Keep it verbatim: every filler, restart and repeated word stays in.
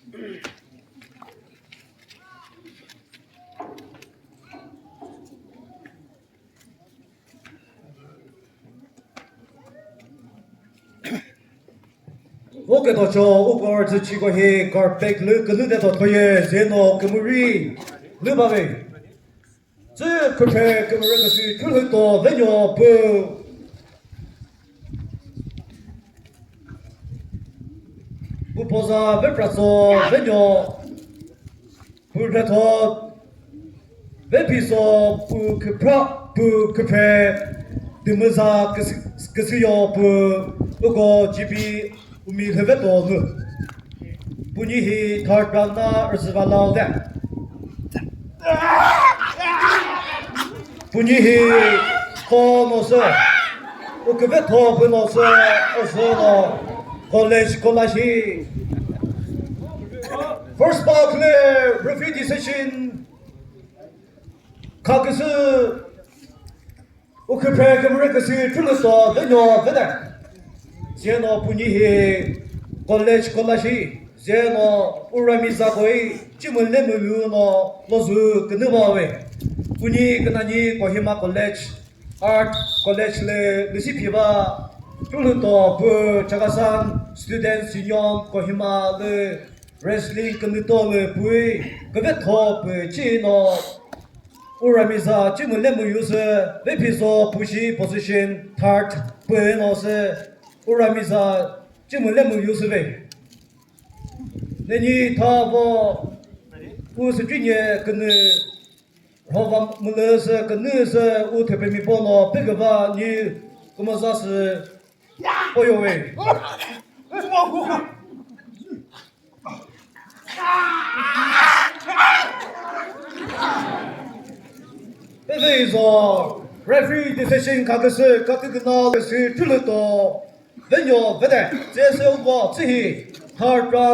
Vo keto cho uko rüzü chiko hi carpet lü külü de to thoye zeno kümüri lü bave. Tsü küphe kümüre küsü thulhü to venyo pü. Pu poza ve pratso venyo. Pu rhetho ve piso pu küpra pu küphe. Dümüza küsü, küsü yo pu uko G B Umi lhüve to nü. Punyi hi third round na rüzüva lao de. Punyi hi ko no sü. U küve tho pü no sü. O sü no. College, college hi. First ball clear. Referee decision. Kha küsü. U küphe kümüre küsü thulü so venyo vede. Zeno punyi hi college, college hi. Zeno urami zakoi chimü lemü yu no lozü künü va ve. Punyi künanyi Kohima College, Art College lü lüsi phiva thulü to pü Chakhesang Students Union Kohima lü wrestling künü to lü pui küve tho pü chi no Uramiza chimü lemü yu sü, ve phizo pushi position third pü no sü, uramiza chimü lemü yu sü ve. Nenyi tha vo, u sü chinye künü, rhova mülü sü künü sü, u thepemi pono, peküva nyi kümüza sü, poyo ve. Pese izo referee decision kaküsü kaküküna lesi thulü to venyo vede. Tsese uko tsihi third round.